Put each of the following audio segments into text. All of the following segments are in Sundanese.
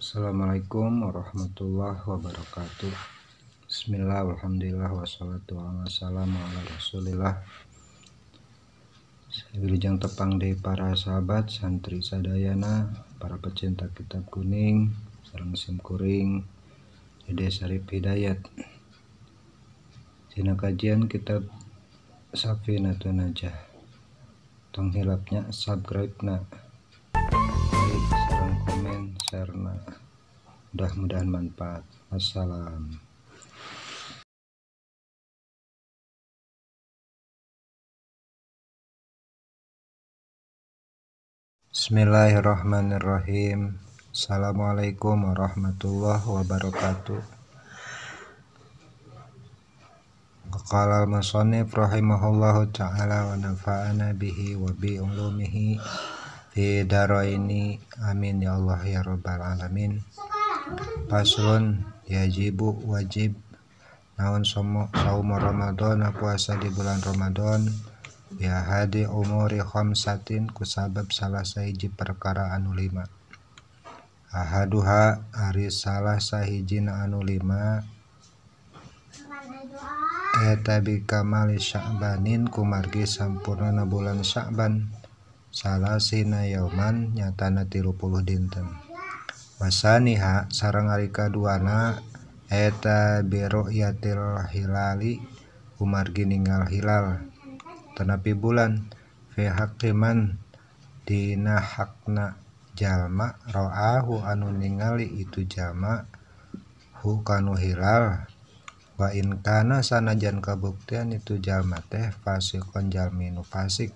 Assalamualaikum warahmatullahi wabarakatuh. Bismillah, alhamdulillah, wassalatu wassalamu ala rasulillah. Wilujeng tepang deui para sahabat santri sadayana, para pecinta kitab kuning sareng sim kuring Dede Sarip Hidayat. Dina kajian kitab Safinatun Najah. Tong hilapnya subscribe na, like sareng komen share na. Mudah-mudahan manfaat. Wassalam. Bismillahirrahmanirrahim. Assalamualaikum warahmatullahi wabarakatuh. Qala al-musannif rahimahullahu ta'ala wa nafa'ana bihi wa bi ulumihi fi daraini amin ya Allah ya rabbal alamin. Faslun yajibu wajib naon saum Ramadan puasa di bulan Ramadan ya hadi umuri khamsatin kusabab salah sahiji perkara anu lima. Ahaduha ari salah sahijina anu lima eta bi kamali Sya'banin kumargi sampurnana bulan Sya'ban salasina yauman nyatana 30 dinten. Wasaniha sareng ari kaduana eta bi ru'yatil hilali kumargi ningal hilal tanapi bulan fi haqiman dina hakna jalma ra'ahu anu ningali itu jalma hu kanu hilal wa in kana sanajan kabuktian itu jalma teh fasikon jalmi nu fasik.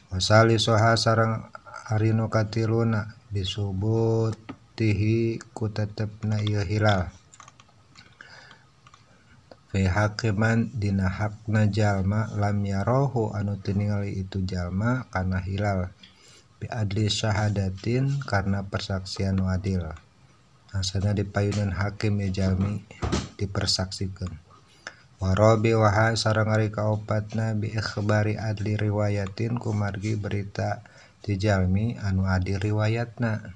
Wasalisoha sareng ari nu katiluna disubutihi ku tetepna ieu hilal fi hakiman dina hakna jalma lam yarohu anu teu ningali itu jalma kana hilal bi adli syahadatin karena persaksian nu adil. Asana dipayunan hakim ya jalmi dipersaksikeun. Warabi waha sareng ari kaopatna bi ikhbari adli riwayatin kumargi berita ti jalmi anu adil riwayatna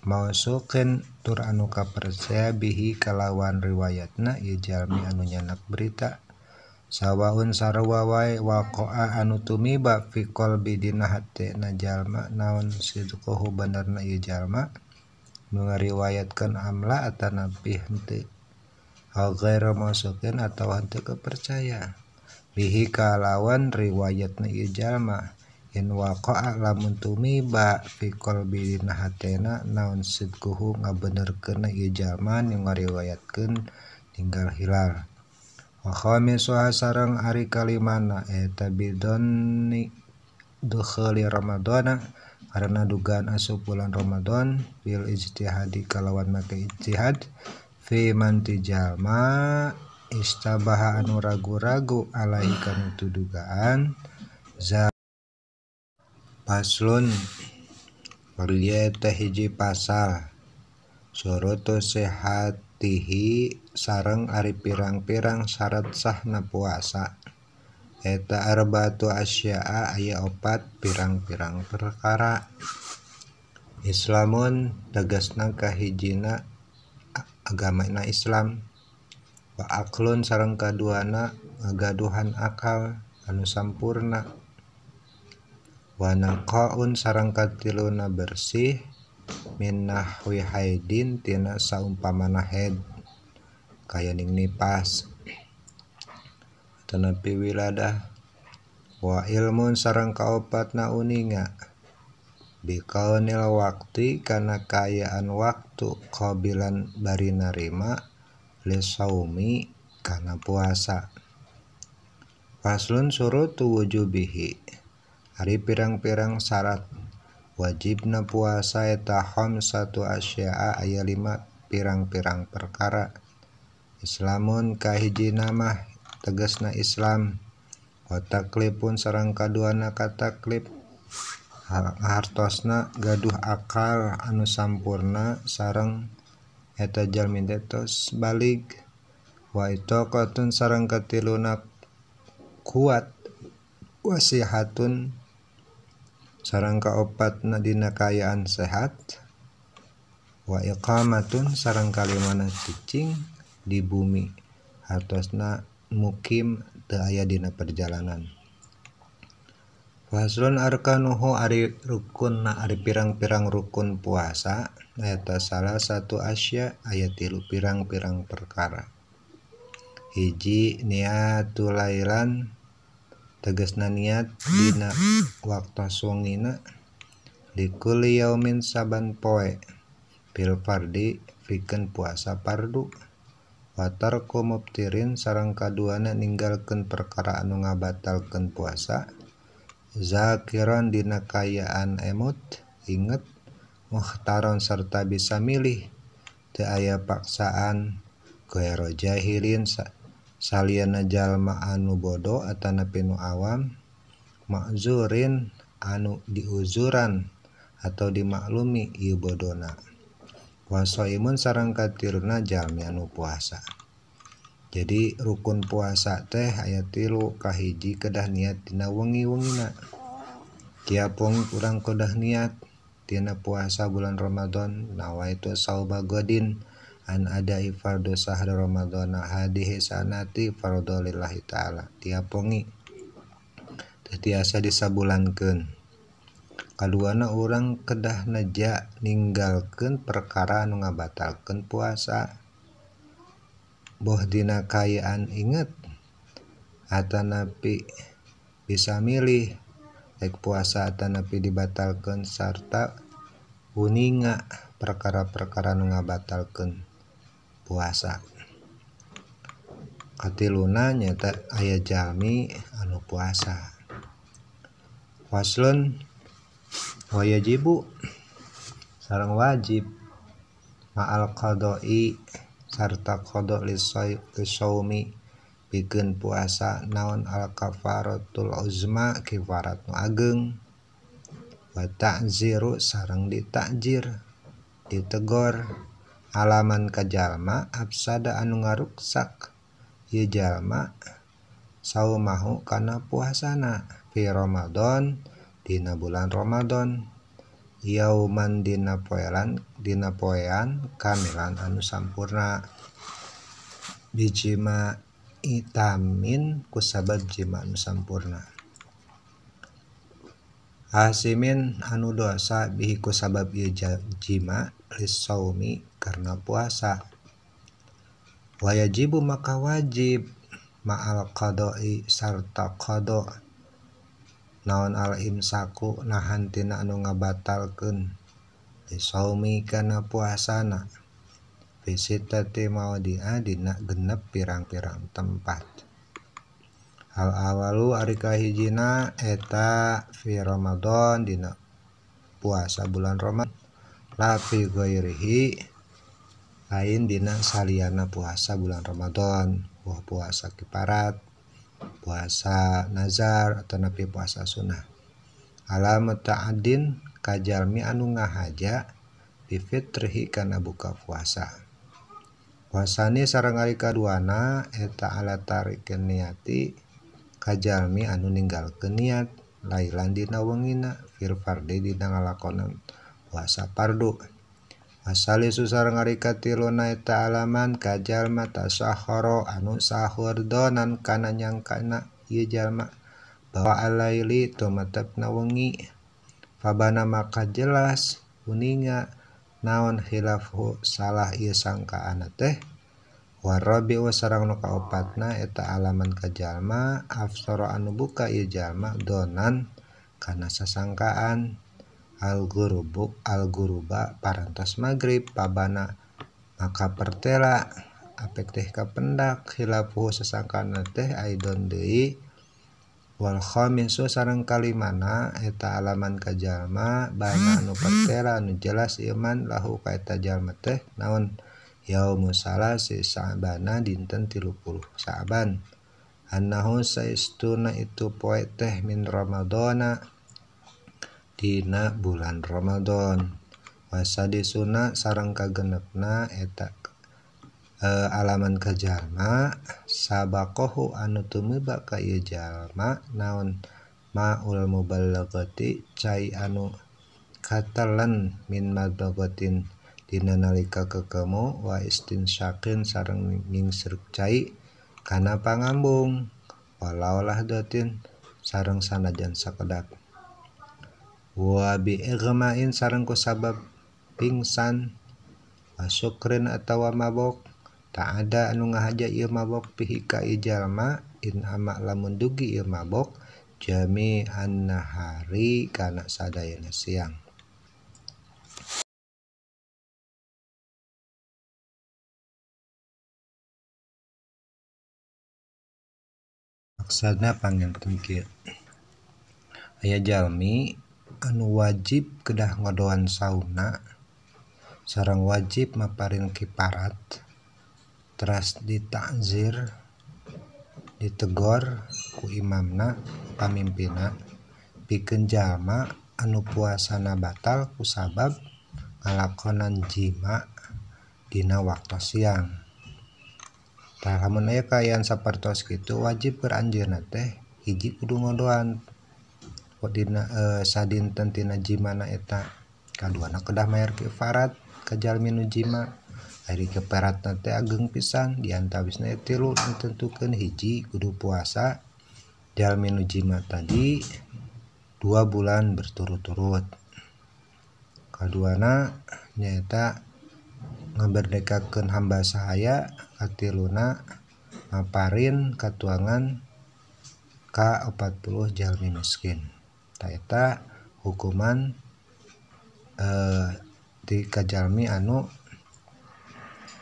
mausukin tur anu kapercaya bihi kalawan riwayatna ieu jalmi anu nyanak berita sawaun sarua wae waqa'a anu tumiba fi qalbi dina hatena jalma naon sidquhu benerna ieu jalma nu ngariwayatkeun amla atanapi henteu au ghairu mausukin atawa henteu kepercaya bihi kalawan riwayatna ieu jalma in waqa'a lamun tumiba fi qalbi dina hatena naon sidquhu ngabenerkeunna ieu jalma nu ngariwayatkeun ninggal hilal. Wa khamisuha sareng ari kalimana eta bidonni dukhuli ramadana karena dugaan asup bulan Ramadan bil ijtihadi kalawan make ijtihad fi man tijalma istabaha anu ragu-ragu alaihi kana dugaan. Faslun eta hiji pasal surutu sehatihi sareng ari pirang-pirang syarat sahna puasa eta arba'atu asya'a aya opat pirang-pirang perkara. Islamun tegasna kahijina agamana Islam wa aqlun sareng kaduana ngagaduhan akal anu sampurna wa naqaun sareng katiluna bersih min nahwi haidin tina saumpamana haid kaya ning nipas tanapi wiladah wa ilmun sareng kaopatna uninga bikaunil waqti kana kaayaan waktu qabilan bari narima lisaumi kana puasa. Faslun surutu wujubihi ari pirang-pirang syarat wajibna puasa eta khamsatu asya'a aya 5 pirang-pirang perkara. Islamun kahijina mah tegasna Islam wa taklifun sareng kaduana kataklif hartosna gaduh akal anu sampurna sareng eta jalmi teh tos balig wa itaqatun sareng katiluna kuat wasihatun sareng kaopatna dina kaayaan sehat Wa iqamatun sareng kalimana cicing di bumi hartosna mukim teu aya dina perjalanan. Faslun arkanuhu ari rukunna ari pirang-pirang rukun puasa eta salah satu asya aya tilu pirang-pirang perkara. Hiji niatul lailan tegasna niat dina waktos wengina likulli yaumin saban poe fil fardi pikeun puasa fardu wa tarku muftirin sareng kaduana ninggalkeun perkara anu ngabatalkeun puasa zakiran dina kayaan emut inget mukhtaron serta bisa milih teu aya paksaan ghaira jahilin saliyana jalma anu bodoh atanapi nu awam makzurin anu diuzuran atau dimaklumi ieu bodona wasaimun sareng katiluna jalmi anu puasa. Jadi rukun puasa teh aya tilu kahiji kedah niat dina wengi-wengina. Tiap wengi urang kedah niat dina puasa bulan Ramadan nawaitu sauma godin an adai fardhu sahri Ramadan hadihi sanati fardhu lillahi ta'ala. Tiap wengi teu tiasa disabulankeun. Kaduana urang kedah neja ninggalkeun perkara anu ngabatalkeun puasa. Boh dina kayaan inget atanapi bisa milih rek puasa atanapi dibatalkeun sarta uninga perkara-perkara nu ngabatalkeun puasa. Katiluna nyaeta aya jalmi anu puasa. Faslun wa yajibu sareng wajib ma'al qada'i sarta qada lisaumi pikeun puasa naon al kafaratul uzma kifarat nu ageng wa ta'ziru sareng ditakjir ditegor alaman ka jalma afsada anu ngaruksak ieu jalma saumahu kana puasana fi Ramadan dina bulan Ramadan yauman dina poean kamilan anu sampurna bijima itamin kusabab jima anu sampurna asimin anu dosa bihi kusabab ieu jima lisaumi karena puasa. Wajibu maka wajib ma'al qada'i sarta qada naon al imsaku nahan tina anu ngabatalkeun lisaumi kana puasana fi sittati maudi'a dina genep pirang-pirang tempat. Al awalu ari kahijina eta fi Ramadan dina puasa bulan Ramadan la fi ghairihi lain dina saliyana puasa bulan Ramadan wah puasa kiparat puasa nazar atau napi puasa sunnah. Ala muta'addin kajalmi anu ngahaja bifitrihi kana buka puasa. Puasani sareng ari kaduana eta ala tarikin niati kajalmi anu ninggalkeun niat lailan dina wengina fil fardi dina ngalakonan puasa fardu. Wasalisu sareng ari katiluna eta alaman kajalma tasahara anu sahur donan kana nyangkana ieu jalma bawa alaili tumetepna wengi fabana maka jelas uninga naon khilafu salah ieu sangkaana teh. Warabi'u sareng nu kaopatna eta alaman kajalma afsara anu buka ieu jalma donan kana sasangkaan al-gurubu al-guruba parantos magrib pabana maka pertela apek teh kapendak khilafu sasangkana teh aidon deui. Wal khamisu sareng kalimana eta alaman kajalma bana anu pertela anu jelas iman lahu ka eta jalma teh naon yaumu salasi sa'bana dinten 30 Sa'ban annahu saistuna itu poe teh min Ramadana dina bulan Ramadan. Wasadisuna sareng kagenepna eta alaman ka jalma sabaqahu anu tumiba ka ieu jalma naon maul mubalaghati cai anu katelen min madbagatin dina nalika kekemu wa istinsyaqin sareng ngingsreuk cai kana pangambung walau lahdatin sareng sanajan sakedap wa bi ighma'in sareng kusabab pingsan wa syukrin atawa mabok ta'ada anu ngahaja ieu mabok pihi ka ieu jalma in ama lamun dugi ieu mabok jami'an nahari kana sadayana siang. Maksudna panginten kieu aya jalmi anu wajib kedah ngodoan saumna sareng wajib maparin kiparat teras ditakzir ditegor ku imamna pamimpinna pikeun jalma anu puasana batal kusabab ngalakonan jima dina waktu siang. Tah lamun aya kaayaan sapertos kitu wajib keur anjeunna teh hiji kudu ngodoan dina sadinten tina jimana eta, kaduana kedah mayar kifarat ka jalmi nu jima. Ari kifaratna teh ageng pisan diantawisna tilu ditentukeun hiji kudu puasa jalmi nu jima tadi 2 bulan berturut-turut, kaduana nyaeta ngaberdekakeun hamba sahaya, katiluna maparin katuangan ka 40 jalmi miskin. Ta eta hukuman di kajalmi anu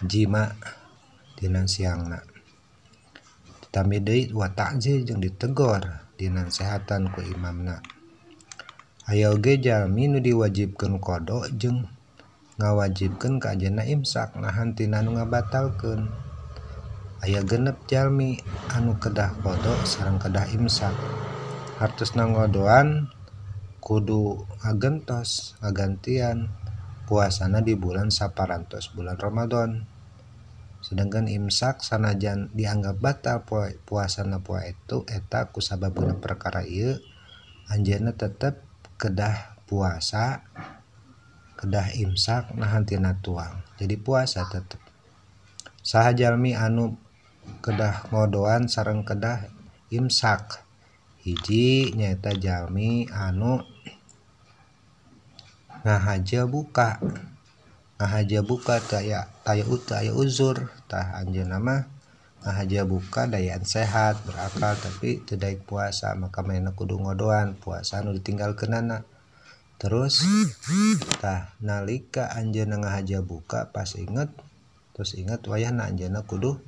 jima dina siangna. Ditambih deui wa ta'zir jeung ditegor dina sehatan ku imamna. Aya oge jalmi nu diwajibkeun qada jeung ngawajibkeun ka anjeunna imsak nahan tina nu ngabatalkeun. Aya genep jalmi anu kedah qada sareng kedah imsak. Hartosna ngodoan kudu ngagentos ngagantian puasana di bulan saparantos bulan Ramadan. Sedangkan imsak sanajan dianggap batal puasana poe itu eta kusababna perkara ieu anjeunna tetep kedah puasa kedah imsak nahan tina tuang. Jadi puasa tetep. Saha jalmi anu kedah ngodoan sareng kedah imsak. Hiji nyaeta jalmi anu ngahaja buka. Ngahaja buka taya taya aya uzur tah anjeunna mah ngahaja buka dayaan sehat berakal tapi teu daek puasa maka manehna kudu ngodoan puasa nu ditinggalkeunana. Terus tah nalika anjeunna ngahaja buka pas inget terus inget wayahna anjeunna kudu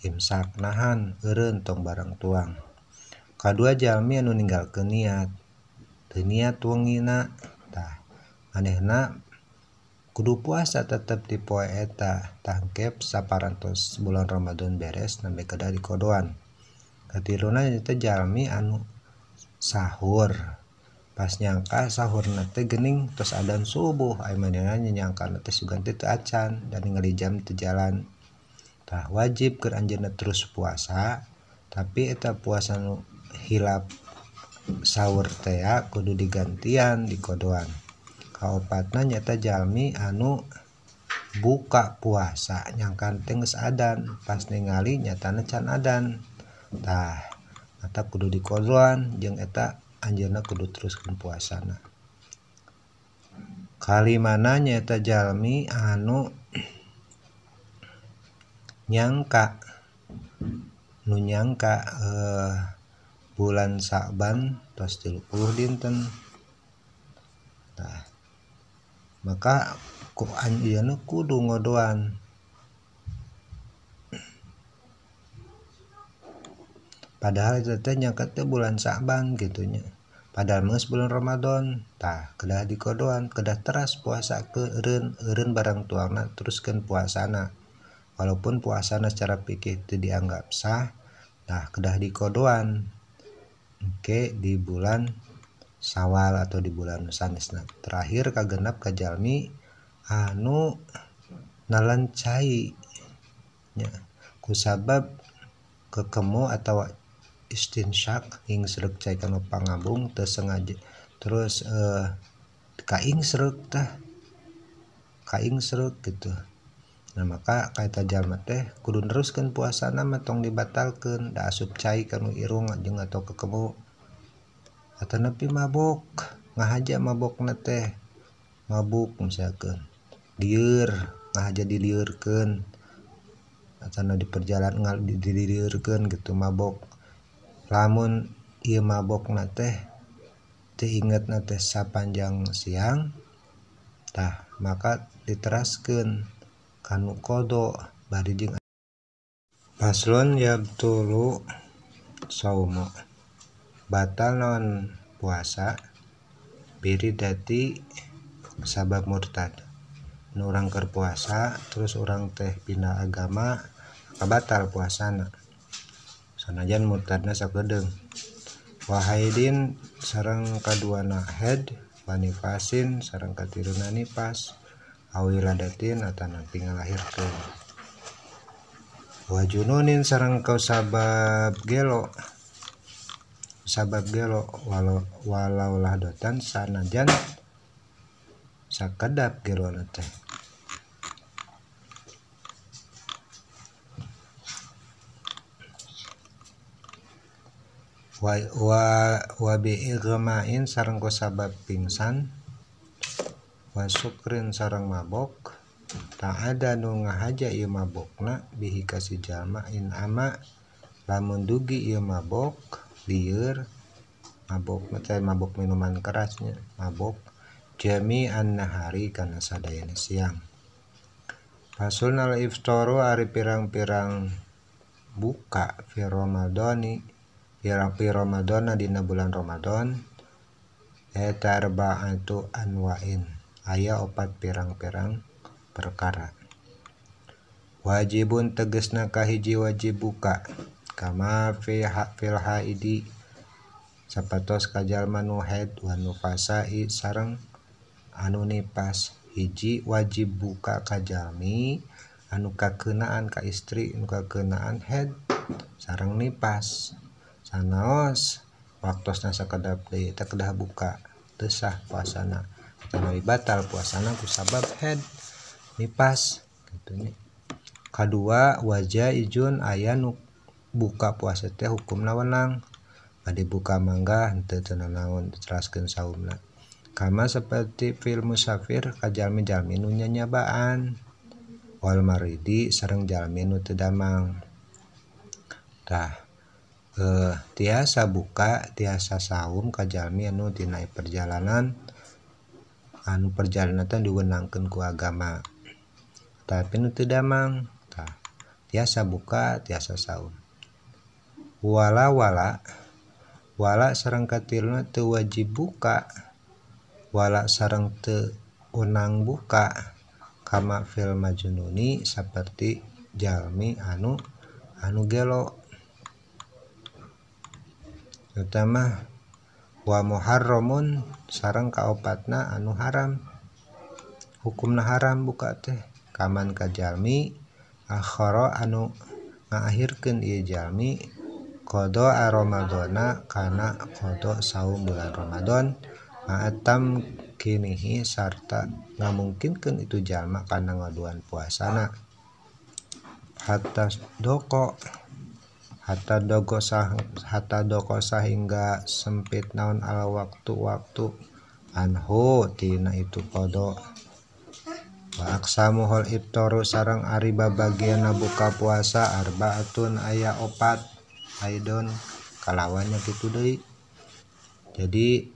imsak nahan eureun tong barang tuang. Kadua jalmi anu ninggalkeun niat teu niat wengina tah manehna kudu puasa tetep di poe eta tangkep saparantos bulan Ramadan beres nembe kedah dikodoan. Katiluna nyaeta jalmi anu sahur pas nyangka sahurna teh geuning tos adan subuh aya manehna nyangkana teh sugan teh teu acan dan ningali jam teu jalan. Tah wajib keur anjeunna terus puasa tapi eta puasa nu hilap sahur teh kudu digantian dikodoan. Kaopatna nyaeta jalmi anu buka puasa nyangkan teh geus adan pas ningali nyatana can adan. Tah eta kudu dikodoan jeung eta anjeunna kudu teruskeun puasana. Kalimana nyaeta jalmi anu nyangka nu nyangka bulan Sa'ban tos 30 dinten. Tah maka ku anjeunna kudu ngodoan. Padahal eta teh nyangka teh bulan Sa'ban kitu nya. Padahal geus bulan Ramadan. Tah kedah dikodoan, kedah teras puasa ke eureun barang tuangna teruskeun puasana. Walaupun puasana secara fikih teu dianggap sah, tah kedah dikodoan. Engke di bulan Sawal atau di bulan sanesna. Terakhir kagenap ka jalmi anu nelen cai nya kusabab kekemu atau istinsyak ingsreuk cai kana pangabung teu sengaja terus kaingsreuk tah Kaingsreuk gitu. Nah maka ka eta jalma teh kudu neruskeun puasana mah tong dibatalkeun da asup cai kanu irung jeung atau kekemu. Atanapi mabok, ngahaja mabokna teh. Mabuk misalkeun. Lieur, ngahaja diliurkeun. Atana di perjalanan diliurkeun gitu mabok. Lamun ieu mabokna teh teu ingetna teh sapanjang siang, tah maka diteraskeun kanu qada bari jeung paslon yabtulu saumu batal naon puasa biridati sabab murtad. Nu urang keur puasa terus urang teh pindah agama maka batal puasana sanajan murtadna sakedeung. Wahaidin sareng kaduana haid wanifasin sareng katiruna nifas awiladatin atanapi ngalahirkeun. Wajununin sareng kau sabab gelo walau walaulah dotan sanajan sakedap gelona teh. Wa bi igma'in sareng ku sabab pingsan wa sukrin sareng mabok ta'ada nu ngahaja ieu mabokna bihi ka si jalma in ama lamun dugi ieu mabok lieur mabok teh mabok minuman kerasnya mabok jami'an nahari kana sadayana siang. Fasulna al iftaru ari pirang-pirang buka fi ramadhani fi ramadhana dina bulan Ramadan eta arba'atu anwa'in aya opat pirang-pirang perkara. Wajibun tegesna kahiji wajib buka kama fi fil haidi sapatos ka jalma nu haid wa nufasai sareng anu nipas. Hiji wajib buka ka jalmi anu kakeunaan ka istri anu kakeunaan haid sareng nipas. Sanaos waktosna sakedap deui teh kedah buka teu sah puasana atanawi batal puasana ku sabab haid nipas kitu nya. Kadua wajaizun aya nu buka puasa teh hukumna wenang bade buka mangga henteu teu nanaon diteraskeun saumna. Kama seperti fil musafir ka jalmi-jalmi nu nyanyabaan wal maridi sareng jalmi nu teu damang. Tah tiasa buka tiasa saum ka jalmi anu tina perjalanan anu perjalanan teh diwenangkeun ku agama tapi nu teu damang tah tiasa buka tiasa saum. Wala wala wala sareng katiluna teu wajib buka wala sareng teu wenang buka kama fil majnuni saperti jalmi anu gelo. Utama wa muharramun sareng kaopatna anu haram hukumna haram buka teh kaman ka jalmi akhara anu ngaahirkeun ieu jalmi qada ramadhana kana qada saum bulan Ramadan ma'atam kinihi sarta ngamungkinkeun itu jalma kana ngaduan puasana hatta doko hatta doko sahingga sempit naon ala waktu-waktu anhu tina itu qada. Wa aqsamuhul iftaru sareng ari babagianna buka puasa arbaatun aya opat aidon kalawannya kitu deui. Jadi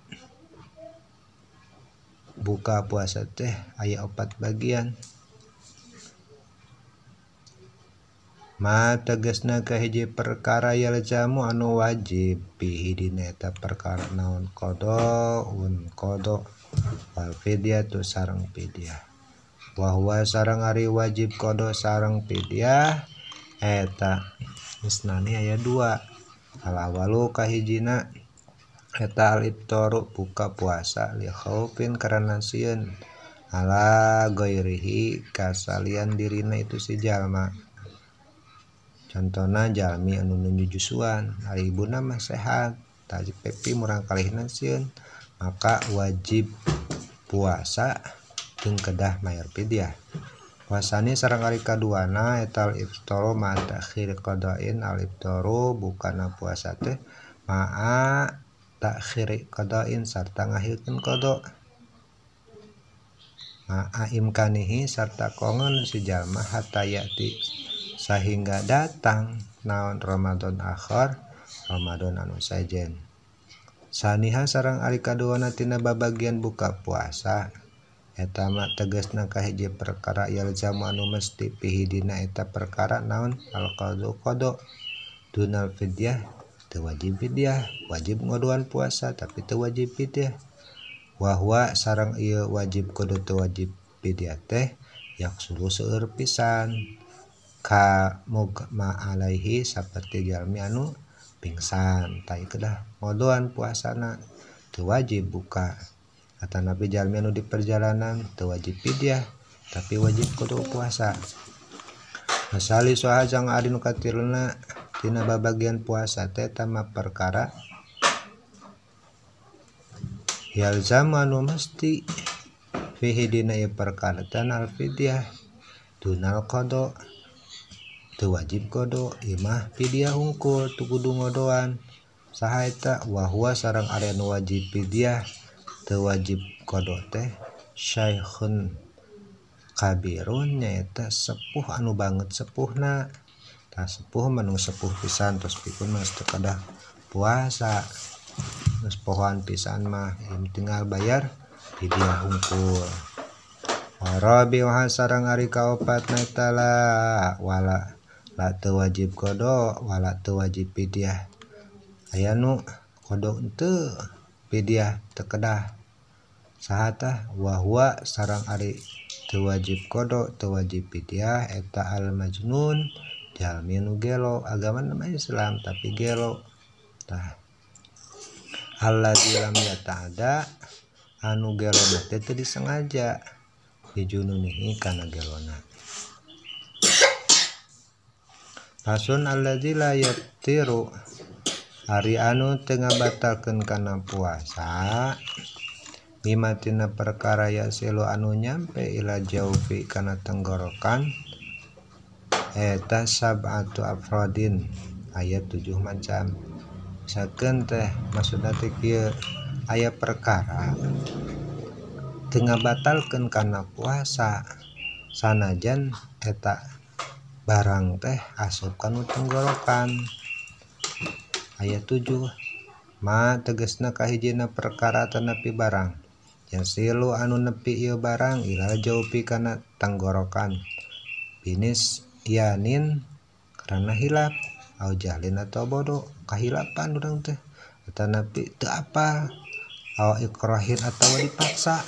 buka puasa teh aya opat bagian. Ma tegasna kahiji perkara yalzamu anu wajib bihi dina eta perkara naon qada un qada wal fidyatu sareng fidyah. Wa huwa sareng ari wajib qada sareng fidyah eta isnani aya dua. Al awalu kahijina eta al iftaru buka puasa li khaufin karana sieun ala ghairihi kasalian dirina itu si jalma. Contohna jalmi anu nyujusuan ari ibuna mah sehat tah pepi murang kalihna sieun maka wajib puasa jeung kedah mayar fidyah. Wasani sareng ari kaduana eta al iftaru ma ta'khir qada'in al iftaru bukana puasa teh ma'a ta'khiri qada'in sarta ngahilkeun qada ma'a imkanihi sarta kongen si jalma hatta ya'ti sahingga datang naon Ramadan akhir Ramadan anu sajen. Saniha sareng ari kaduana tina babagian buka puasa eta mah tegasna kahiji perkara yalzamu anu mesti pihi dina eta perkara naon al qada qada dunal fidyah teu wajib fidyah wajib ngodoan puasa tapi teu wajib fidyah wa huwa sareng ieu wajib qada teu wajib fidyah teh yaksulu seueur pisan ka mugma alaihi saperti jalmi anu pingsan tah kedah ngodoan puasana teu wajib buka atanapi jalmi anu di perjalanan teu wajib fidyah tapi wajib kudu puasa. Masali soal jang ari nu katiluna tina babagian puasa teh tama perkara yalzam anu mesti fihi dina ieu perkara tan al fidyah dunal qada teu wajib qada ieu mah fidyah hungkul teu kudu ngodoan saha eta wa huwa sareng ari anu wajib fidyah teu wajib qada teh syaikhun kabirun nyaeta sepuh anu banget sepuhna tah sepuh mah nu sepuh pisan tos pikun mah teu kedah puasa geus pohoan pisan mah tinggal bayar fidyah hungkul. Warabi wa sareng ari kaopatna eta la wala la teu wajib qada wala teu wajib fidyah aya nu qada teu fidyah teu kedah saha tah wa huwa sareng ari teu wajib qada teu wajib fidyah eta al majnun jalmi nu gelo agama nama Islam tapi gelo tah alladzi lam yata'ada anu gelona teh teu disengaja bijununihi kana gelona. Fasun alladzi la yaftiru ari anu teu ngabatalkeun kana puasa mimatina perkara yasilu anu nyampe ila jaufi kana tenggorokan eta sab'atu afradin aya 7 macam. Misalkeun teh maksudna teh kieu aya perkara teu ngabatalkeun kana puasa sanajan eta barang teh asup kana tenggorokan aya 7 ma tegasna kahijina perkara tanapi barang yasilu anu nepi ieu barang ila jaupi kana tenggorokan binis yanin karena hilap au jahlin atau bodoh kahilapan urang teh tanapi teu apal au ikrahin atawa dipaksa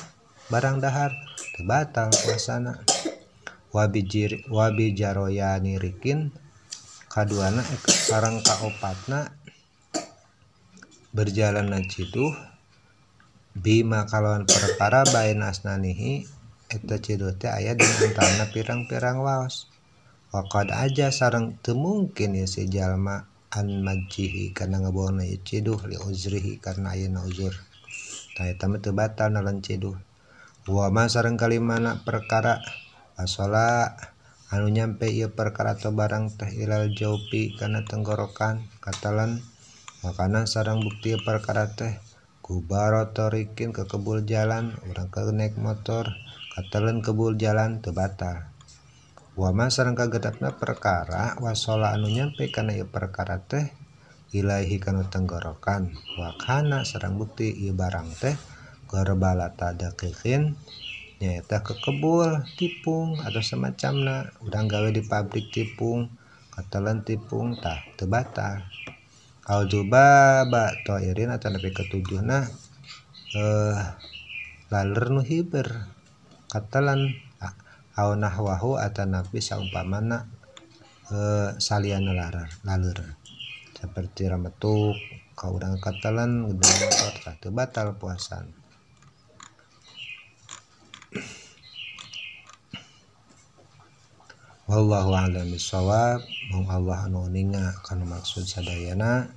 barang dahar teu batal puasana. Wabi jaroyani rikin kaduana sareng kaopatna berjalan ciduh bima kalawan perkara bain asnanihi eta ciduh teh aya di antarana pirang-pirang waos waqad aja sareng teu mungkin ieu si jalma an majjihi kana ngabawana ieu ciduh li uzrihi karena ayeuna uzur tah eta mah teu batal nalen ciduh. Wa ma sareng kalimana perkara asola anu nyampe ieu perkara atau barang teh ilal jaupi kana tenggorokan katalan makana sareng bukti perkara teh gubarotorikin ke kebul jalan urang ke naik motor katalan kebul jalan teu batal. Wa ma sareng kagetapna perkara wasola anu nyampe kana ieu perkara teh ilaihi kana tenggorokan wa kana sareng bukti ieu barang teh garbalata daqiqin nyaeta kekebul tipung atau semacamna urang gawe di pabrik tipung katalan tipung tah teu batal. Al jubaba toirin atau nepi ketujuhna laler nu hiber katalan au nahwahu atanapi saumpamana saliana laler seperti rametuk ka urang katalan gede motor tah teu batal puasana. Wallahu a'lam bissawab. Mung Allah anu uninga kana maksud sadayana,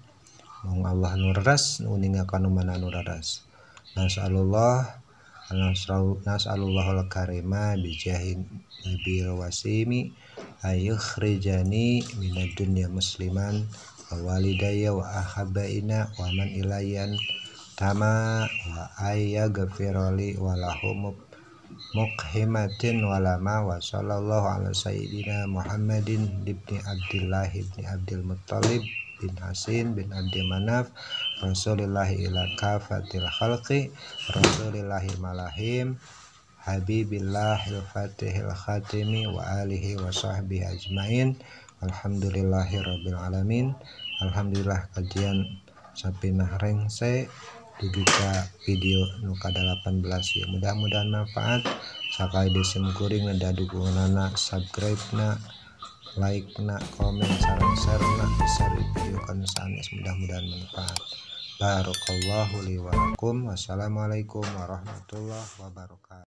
mung Allah anu reres nu uninga kana mana anu reres. Nasallallahu Nas'alullahal karima bijahi nabil wasimi ayyukhrijani minad dunya musliman wa walidayya wa ahabbaina wa man ilayyan tama wa ayyaghfirli wa lahum muqhimatin walama wa sallallahu ala sayyidina Muhammadin ibni Abdillah ibni Abdul Muttalib bin Hasin bin Abdi Manaf Rasulillahi ila kafatil khalqi Rasulillahi malahim Habibillahil fatihil khatimi wa alihi wa sahbihi ajmain. Alhamdulillahi rabbil alamin. Alhamdulillah kajian sapinah rengse dugi ka video nu ka-18 ya, mudah-mudahan manfaat. Sakali deui sim kuring neda dukunganana, subscribe na, like na, komen sareng share na, share video kana sanes, mudah-mudahan manfaat. Barakallahu li wa lakum. Wassalamualaikum warahmatullahi wabarakatuh.